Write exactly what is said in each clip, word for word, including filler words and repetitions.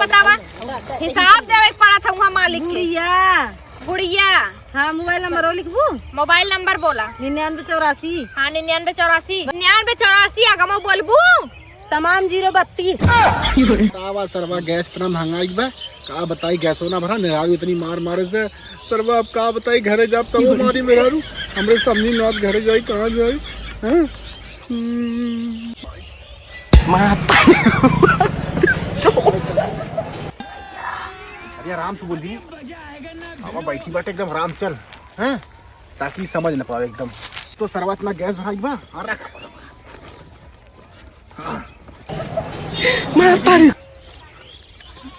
बतावा, हिसाब देवे के पड़त है वहाँ मालिक के। गुड़िया। गुड़िया। हाँ, मोबाइल नंबर वो लिखबू? मोबाइल नंबर बोला। निन्यानवे चौरासी। हाँ, निन्यानवे चौरासी। निन्यानवे चौरासी आगमो बोलबू? तमाम जीरो बत्तीस। का बा सरवा, गैस इतना महंगा बा, का बताई, गैसो ना भरा, मेहरारू इतनी मार मारे से। सरवा, अब का बताई, घरे जाब तब मारी मेहरारू, हमरे समझी नाथ घरे जाई, कहाँ जाई, हैं? हम्म। अरे आराम से बोल दी। अब बैठी बाटे एकदम आराम चल, हैं? ताकि समझ न पावे एकदम। तो सरवा इतना गैस भराई बा। हाँ, रख। हाँ। मार तारी। ये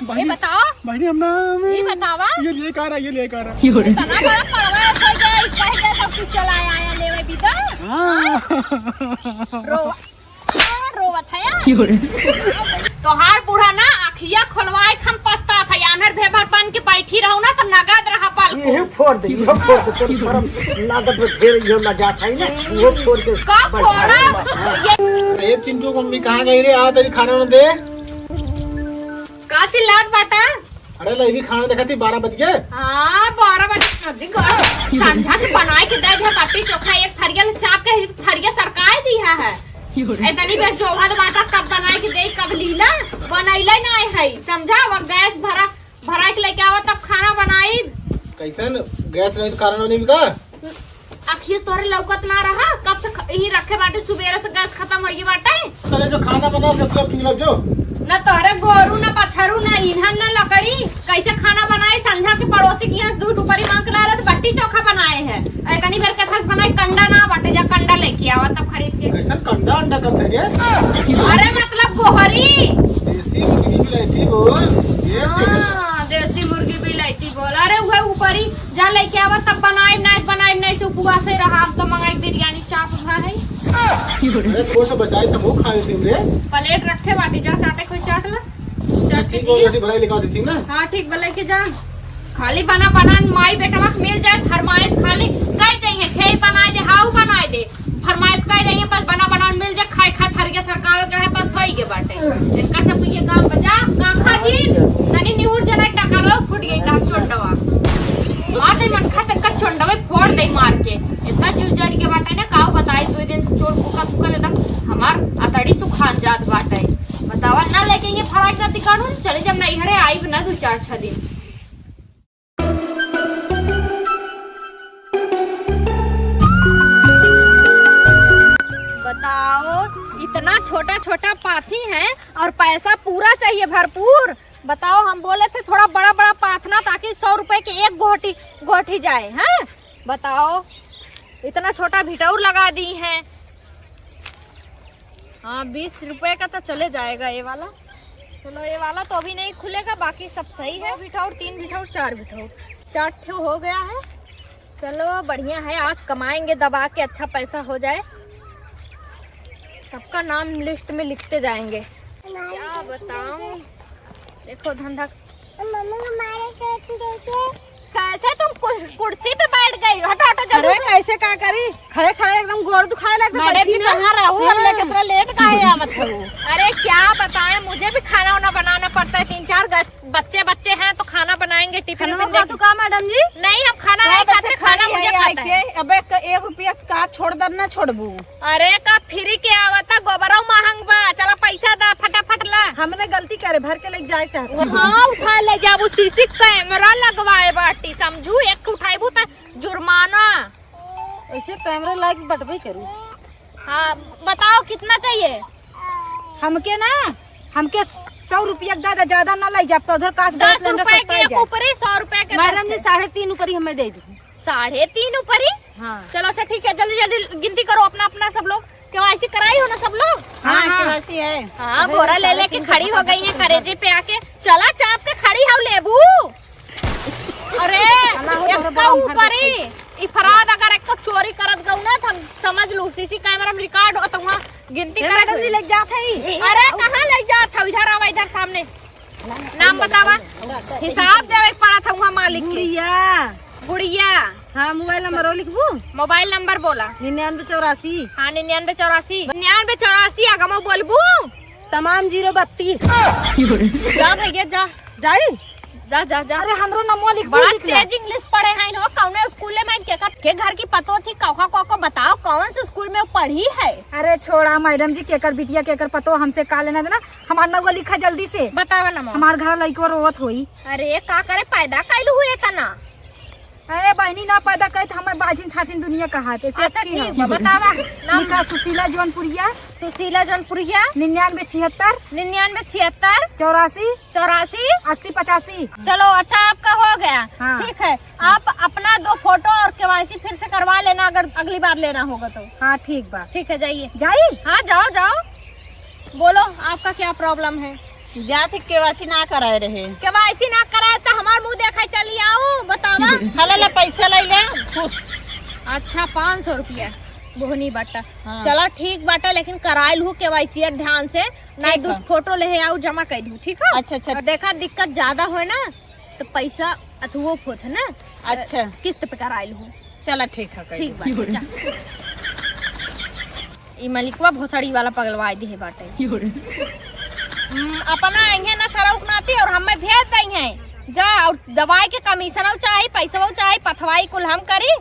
बहिनी, बताओ। बहिनी, हम ना, ये बतावा। ये लेके आ रहा, ये लेके आ रहा। इतना बड़ा पड़वा है, कोई गया, इतना ही गया, सब कुछ चला आया, आया, लेवे भी तो। हाँ। रो, हाँ, रोवत है यार। तोहार बूढ़ा ना अखिया खोलवाए के हम पछतात है, आन्हर भेभर बन के बैठी रहू ना तो नगद रहा पल को। इहो फोड़ दे, इहो फोड़ दे, तोर करम लागत में ढेर इहो लगा था ही ना, इहो फोड़ दे। का बैठा फोड़ा? रहा। ये ए चिंटू मम्मी कहाँ गई रे? आ तेरी खाना ना दे। का चिल्लात बाटा? अरे ले भी खाना देखा थी, बारह बज गए। हाँ, बारह बजे। अजी गौर, संझा के बनाए के दे दे बाटी चोखा, एक थरिया ले चाप के थरिया सरकाए दिया है। इतनी बेर जोहत बाटा कब बनाए के दे, कब लीला, बनैले ना है, समझा? वो गैस भरा, भरा के लेके आवा तब खाना बनाई। कैसन गैस नहीं तो खाना नहीं का? आखिर तोरे लौकत ना रहा, कब से ख-, यही रखे बाटे, सुबेरे से गैस खत्म होइए बाटे। अरे जो खाना बनाओ, जब जब चूल्हा जो। ना तोरे गोरू, ना बछरू, ना ईंधन, ना लकड़ी, कैसे खाना बनाए? संझा के पड़ोसी के यहाँ दूध ऊपरी मांग के ला रहे, तो बट्टी चोखा बनाए हैं। इतनी बेर के फंस बनाए, कंडा ना बाटे, जा कंडा लेके आवा तब खरीद के। कैसन कंडा अंडा करते रे? अरे मतलब गोहरी। देसी मुर्गी बिलायती बोल। ये हाँ, देसी मुर्गी बिलायती बोल। अरे उहे ऊपरी जा लेके आवा, तब बनाइब, नाहीं बनाइब, नाहीं से उपवासे रहा। हम तो मंगाई बिरयानी चाप भा है। अरे थोड़ा सा बचाए तब वो खा लेते हैं रे। प्लेट रखे बाटी, जा साटे कोई चाट ला। चाट ठीक हो, लीजिए। जल्दी भराई लेके आ दे, ठीक ना? हाँ, ठीक बा, लेके जा। खाली बना बना माई बेटवा के मिल जाए, फरमाइश खाली कह दे है, "हे बनाए दे, हाउ बनाए दे।" फरमाइश कह रही है, बस बना बनावल मिल जाए, खाए खाए थरिया सरकावे के रहे, बस होई गे बाटे। इनका सब ये काम बजा, काका जी, तनी निहुर जना टकलो फूट गई का चोंडवा। मार दे मन खा तनका चोंडवे फोड़ दे मार के। इतना जीव जल के बाटे ना, काऊ बताई, दो दिन से चोर भूखा भूखा एकदम हमार अतड़ी सुखान जात बाटे। बतावा ना लेके ये फराक ना दिकानून, चले जब नैहरे आइब ना दो चार छह दिन। बताओ, इतना छोटा छोटा पाथी है और पैसा पूरा चाहिए, भरपूर। बताओ, हम बोले थे थोड़ा बड़ा बड़ा पाथना, ताकि सौ रुपए के एक गोटी, गोटी जाए, हैं? बताओ, इतना छोटा भिटौर लगा दी हैं। हाँ, बीस रुपए का तो चले जाएगा ये वाला। चलो, ये वाला तो अभी नहीं खुलेगा, बाकी सब सही है। दो भिठौर, तीन भिठौर, चार भिठौर, चार ठो हो गया है। चलो, बढ़िया है, आज कमाएंगे दबा के, अच्छा पैसा हो जाए, सबका नाम लिस्ट में लिखते जाएंगे। क्या बताऊं, देखो धंधा। मम्मी, हमारे साथ देखे। कैसे तुम कुर-, कुर्सी पे बैठ गई? हटो, हटो, जल्दी अरे, उठो। कैसे का करी? खड़े खड़े एकदम गोड़ दुखाए लगता, मैडम बैठी जी, ना। कहाँ रहू? हम हाँ। लोग इतना लेट काहे आवत हो? अरे, क्या बताएं, मुझे भी खाना वाना बनाना पड़ता है। तीन चार ग-, बच्चे, बच्चे हैं तो खाना बनाएंगे, टिफिन खाना विफिन खा देंगे। तू का मैडम जी? नहीं, हम खाना क्या नहीं खाते, वैसे खाना खाई मुझे है खाना है। के? अबे, एक, एक रुपया का छोड़ दम ना छोड़बू। अरे, का फ्री के आवता, गोबरो महंग बा। चला, पैसा दा, फटाफट ला। हमने गलती करे, भर के लेके जाए चाहते। हाँ, उठा ले जाबू, सीसी कैमरा लगवाए बाटी, समझू, एक उठाइबू त जुर्माना। ऐसे कैमरा लाइक बटबे करू। हाँ, बताओ कितना चाहिए? हमके ना, हमके सौ रुपया ज्यादा, ज्यादा ना लाई जाब, तो उधर काश दस रुपए के एक ऊपरी, सौ रुपए के मैडम जी, दस। साढ़े तीन ऊपरी हमें दे दो। साढ़े तीन ऊपरी? हाँ। चलो, अच्छा, ठीक है, जल्दी जल्दी गिनती करो अपना अपना सब लोग। केवाईसी कराई हो ना सब लोग? हाँ, हाँ। केवाईसी है। हाँ, बोरा ले लेके खड़ी हो गई है करेजे पे आके। चला चाप के खड़ी हो लेबू। अरे, खाना हो तो इसका बड़ा ऊपरी, ई फराद अगर एक चोरी करत गऊ ना, तो हम समझ लू, सीसी कैमरा में रिकॉर्ड हो, तो वहाँ गिनती ए, करत मैडम जी, हुई। ले जात है। अरे, कहाँ ले जात है? इधर आवा, इधर सामने। नाम बतावा। हिसाब देवे के पड़त है वहाँ मालिक के। गुड़िया। गुड़िया। हाँ, मोबाइल नंबर वो लिखबू? मोबाइल नंबर बोला। निन्यानवे चौरासी। हाँ, निन्यानवे चौरासी। निन्यानवे चौरासी आगमो बोलबू? तमाम ज़ीरो बत्तीस। जा भैया, जा। जाई? जा, जा, जा। अरे, हमरो नमवा लिख दे, बड़ा लिख ले। तेज English पढ़े हैं हो, कौने स्कूल में केकर, के घर की पतो थी, कौका, कौका बताओ, कौन से स्कूल में वो पढ़ी है? अरे, छोड़ा मैडम जी, केकर बिटिया, केकर पतो, हमसे का लेना देना। हमार नमवा लिखा जल्दी से। बतावा नमवा। हमार घर लइकवा रोवत होई। अरे, का करे, पैदा कैलू हुए तना? अरे बहिनी, ना पैदा करी त हमें बाझिन ठाठिन दुनिया कहात, ऐसे अच्छा, अच्छी ठीक है। बा, बतावा। नाम लिखा सुशीला जौनपुरिया। सुशीला जौनपुरिया। निन्यानवे छिहत्तर। निन्यानवे छिहत्तर। चौरासी। चौरासी। अस्सी पचासी। चलो, अच्छा, आपका हो गया। हाँ। ठीक है, आप अपना दो फोटो और केवाईसी फिर से करवा लेना अगर अगली बार लेना होगा तो। हाँ, ठीक बा। ठीक है, जाइए। जाई? हाँ, जाओ, जाओ। बोलो, आपका क्या problem है? जात ही केवाईसी ना कराए रहे। केवाईसी ना कराए तो हमार मुंह देखाई चली आऊ, बतावा। हले ले पैसा ले ले, खुश। अच्छा, पाँच सौ रुपया बोहनी बाटा। हाँ। चला ठीक बाटा, लेकिन कराइल हूँ केवाईसी ध्यान से, ना ठीक दू है। फोटो ले आऊ, जमा कर दू, ठीक है? अच्छा, अच्छा। और देखा दिक्कत ज्यादा हो ना तो पैसा अथुओ होत है ना। अच्छा। किस्त पे कराइल हूँ। चला ठीक है, कर ठीक दू। बाटे, जा। ई मलिकवा भोसड़ी वाला पगलवाई दिहे बाटे। हम्म, अपना अइहे ना सरौक नाती और हमें भेज दइहे। जा और दवाई के कमीशनो चाही, पैसवो चाही, पथवाई कुल हम करी।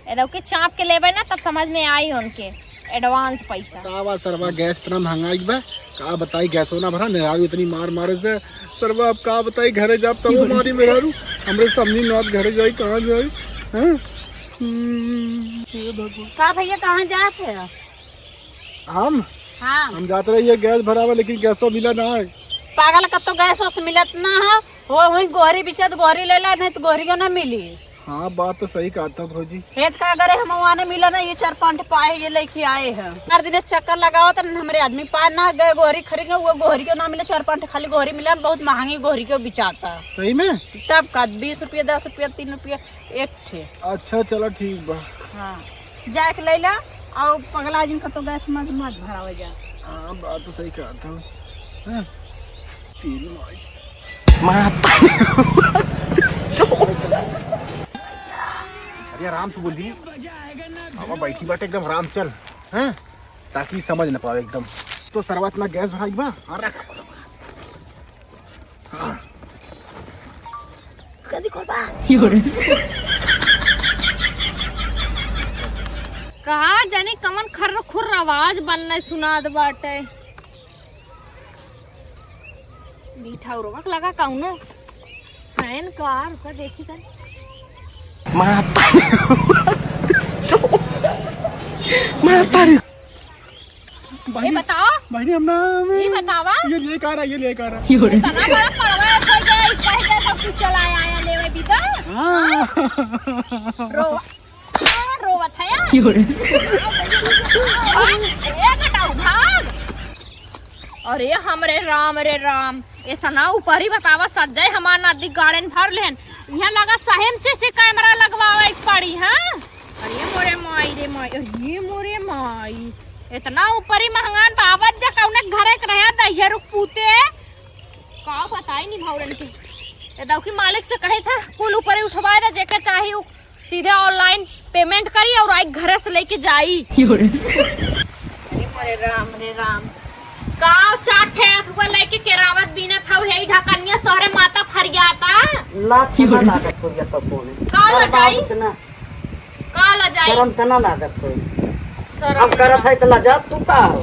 ए दौ के चाप के लेबे ना तब समझ में आई उनके advance पैसा। का बा सरवा, गैस इतना महंगा बा, का बताई, गैसो ना भरा, मेहरारू इतनी मार मारे से। सरवा अब का बताई, घरे जाब तब वो मारी मेहरारू, हमरे समझी नाथ घरे जाई, कहाँ जाई, हैं? हम्म, हे भगवान। का भैया, कहाँ जात है? हम? हाँ। हम जात रही है गैस भरावे, लेकिन गैसो मिला ना है। पागल, कब तो गैस वैस मिलत ना है। वो वहीं गोहरी बिछत गोहरी ले ला, नहीं तो गोहरियो ना मिली। हाँ, बात तो सही कहा था भौजी। खेत का अगर हम वहाँ ना मिला ना, ये चार पाँच पाए ये लेके आए हैं। हर दिन चक्कर लगावत रहन हमरे आदमी, पार ना गए गोहरी खरीदने, वो गोहरियो ना मिले, चार पाँच खाली गोहरी मिला, बहुत महंगी गोहरी के बिचाता। सही में? तब का बीस रुपया, दस रुपया, तीन रुपया एक ठे। अच्छा, चला ठीक बा। हाँ, जाके ले ला, और पगला जिनका तो गैस मत, मत भरावे जा। हाँ, बात तो सही कहा था। हाँ। तेरी माई। माता। अरे आराम से बोल दी। अब बैठी बाटे एकदम आराम, चल, हैं? ताकि समझ न पावे एकदम। तो सरवा इतना गैस भराई बा, हाँ, रख। कहा जानी कमन खर्र खुर्र आवाज बनने सुनात बाटे। मीठा उर्वक लगा कौनो। फैन का रुका देखी तनी। माता। माता रे। ए, बहिनी, बताओ। बहिनी, हम ना, ये बतावा। ये लेके आ रहा, ये लेके आ रहा। इतना बड़ा पड़वा है, कोई गया, इतना ही गया, सब कुछ चला आया, आया, लेवे भी तो। हाँ। हाँ? रोवा, हाँ, रोवत है यार। ए, बेटा, भाग। अरे, हमरे राम रे राम, इतना ऊपरी बतावा, सज्जय हमार नदी गाड़न भर लेन। यहाँ लगा सही में CC कैमरा लगवावे के पड़ी, हाँ? अरे मोरे माई रे माई, अरे मोरे माई, इतना ऊपरी महंगान बाबत जा कौने घरे के रहे दहिया रुक पूते। का बताई नी भौरन के। ए दौकी मालिक से कहे था, कुल ऊपरी उठवाए दे, जेकर चाही उ सीधे online payment करी और आई घरे से लेके जाई। अरे मोरे राम रे राम। का चार ठे अथुआ लेके केरावत बीनत हऊ, हे ढकनिया तोहरे माता फरियाता। लाज तो ना लागत होई तो कौन है? का ला अरे बाप जाई? इतना का ला जाई? शर्म तो ना लागत होई। शर्म हम करत ना। है तो लजात तू का हो?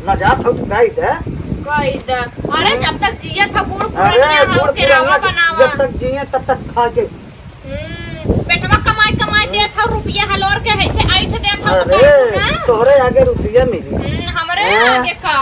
लजात हो तू गाई दे। कही दे। अरे जब तक जियत हो बूढ़ अरे पुरनिया हो, बूढ़ केरावा पुरनिया बनावा। जब तक जिए तब तक खा के हम्म, पेटवा कमाई कमाई देत हौ, रुपया हलोर के है से ऐठ देत हौ, तो अरे, कहू ना। तोहरे आगे रुपया मिली। हम्म, हमरे हाँ। आगे का?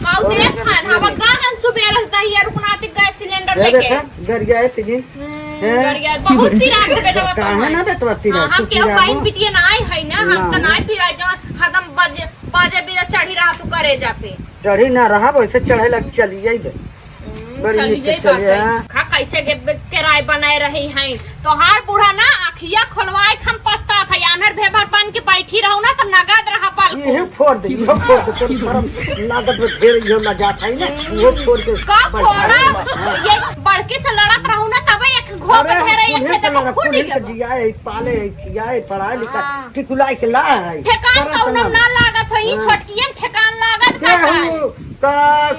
काऊ तोहरे देत आगे खान, रुपया हम मिली। गहन सुबेर से दहिया रुकनाती गैस सिलेंडर ये लेके। देखा, गरिया है तीन। हम्म, हैं? गरिया बहुत पिरात है बेटवा काहे तोहार। ना बेटवा पिरात? हाँ, हम तू केहू पिराबो? कहीं बिटिया ना आई है ना, हम ना। तो ना पिरात, जवन हरदम बजे, बजे बिना चढ़ी रहा तू करे जाते। चढ़ी ना रहा, वैसे चढ़े लग चली जाइबे। हम्म, बड़ी चली नीचे जाई चली बात है। आ। खा कैसे के, केराय बनाए रही हैं। तोहार बूढ़ा ना अखिया खोलवाए के हम पछतात है। आन्हर भेबर बन के बैठी रहू ना तो नगद रहा पालकू। इहे फोड़ दे, इहे फोड़ दे। तोर शर्म लागत में ढेर इहो लजात है ना, इहो फोड़ के का बैठा फोड़ा? है। ये बड़की से लड़त रहू ना तबे एक घोप अरे, ढेर हम एक कुल्हे खेत से में लड़त, फूट कुल्हे गया। के जिया है, पाले है, खिया है, पढ़ाए लिखा, हाँ। टिकुलाए के ला है। ठेकान शर्म कौनो ना। ना लागत है, ई हाँ। छोटकियन ठेकान लागत के बाटे। हम का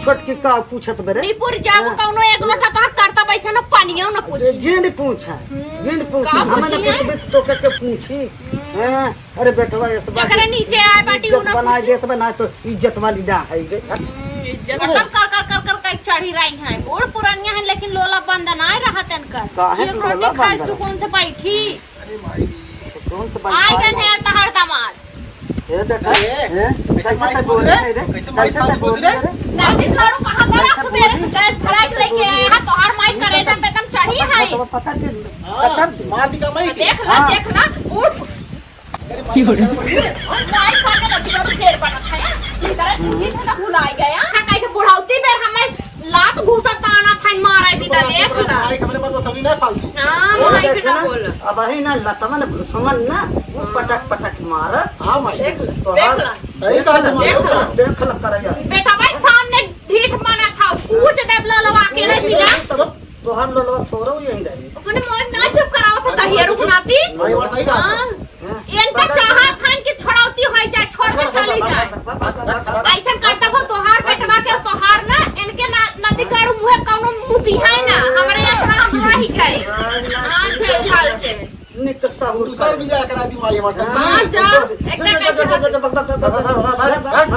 छोटकी का पूछत बरे? निपुर जाबो हाँ। कौनो एक लोटा तोहर करता पैसा न पानियो न पूछी। जिन पूछा, हम्म, जिन पूछा, का हमें न पूछी है? पूछबे तो के, के पूछी? हम्म। हाँ, अरे बेटवा, ये सब जकरा नीचे आए बाटी, उ इज्जत ना बनाए पूछी। देत बा, ना तो इज्जत वाली ना है ये। हम्म, इज्जत कर, कर, कर, कर, कर, कर चढ़ी रही है। बूढ़ पुरानिया है, लेकिन लोला बंद ना रहत इनकर। काहे एक लोला रोटी खाए बंद सुकून से बैठी। अरे माई रे। कौन से बात आइगन है तहर दामाद। ए बेटा, ए, ए, कैसे कैसे माइक तक बोल बोल रहे? रहे रे? कैसे माइक कैसे तक बोल बोल रहे? रहे रे? नाती सारू कहाँ गया? सुबेरे से गैस भरा के लेके आया है, तोहार माइक करे जब पे तुम चढ़ी है। तो पता के हाँ, अच्छा दे। मार दी का माइक? देख ला, हाँ। देख ला, उठ। अरे माइक सामने रखी बाबू, शेर बनत है। इधर तुझे तो भुला गया। हाँ, कैसे बुढ़ौती में हमें लात घूसत ताना था, मारे भी तो देख ला। माइक हमरे पास बसौली ना फालतू। हाँ, ओ, माइक देख ना ना, बोल। अब अही ना लतवन घुसवन ना, वो हाँ। पटक पटक मारत। हाँ, माइक। देख ला, तोहार देख ला। सही कहा तुम देख लोग। ला। देख ला करैया। बेटा भाई सामने ढीठ माना था, पूछ देव ललवा के नहीं मिला। तोहार ललवा थोड़ा यही रही। अपने मोर ना चुप कराओ था, दहिया रुक नाती। माई बात सही कहा। हाँ। हाँ। इनका चाहत हन कि छोड़ौती होई जा, छोड़ के चली जा। ऐसन करता हो तोहार बेटवा के, तोहार ना, इनके ना, नदी के मुँहे कौनो मुती है ना, हमरे यहाँ हम रही गए। हाँ, छे साल के। निक सहूर दूसर कर। बियाह करा दी माई हमारे साथ। हाँ, जा, एक जा, जा, जा, जा, जा, जा, जा, जा, जा, जा, जा, जा, जा, जा, जा, जा।